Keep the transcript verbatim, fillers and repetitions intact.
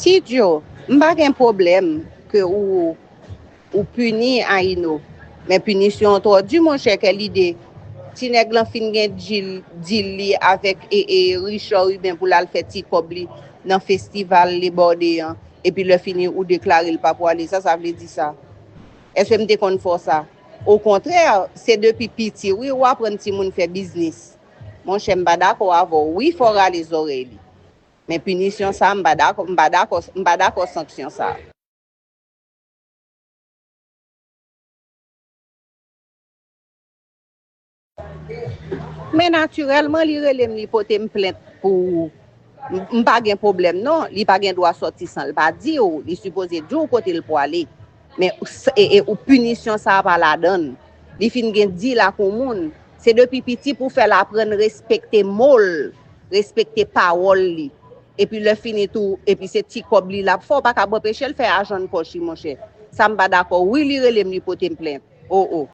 Ti Djo, m pa gen pwoblèm ke ou, ou pini Ayino. Men pinisyon an twò di, monchè, kèl ide. Ti nèg lan fin gen dil, dil li avèk e, e, Richard Rubin pou l al fè ti kòb li nan festival Lebòde an. Epi lè fini, ou deklare l pa pwale. Sa, sa vle di sa. Èske m te konn fè w sa? Okontrè, se depi piti, wi, ou aprann timoun fè biznis. Monchè, m pa dakò avè w. Wi, fò w rale zòrèy li. Men pinisyon sa, m pa dakò, m pa dakò, m pa dakò sanksyon sa. Men natirèlman, li rele m, li pote m plent pou ou. M, m pa gen pwoblèm, non. Li pa gen dwa sòti san l pa di w. Li sipoze di w kote l pwale. Men s-, e, e, ou pinisyon sa a pa ladan l. Li fin gen dil ak yon moun. Se depi piti pou fè l aprann respekte mo l, respekte pawòl li. Epi lè fini tou, epi se ti kòb li l ap fè, w pa kab anpeche l fè ajan nan pòch li, monchè. Sa m pa dakò. Wi, li rele m, li pote m plent. O, o.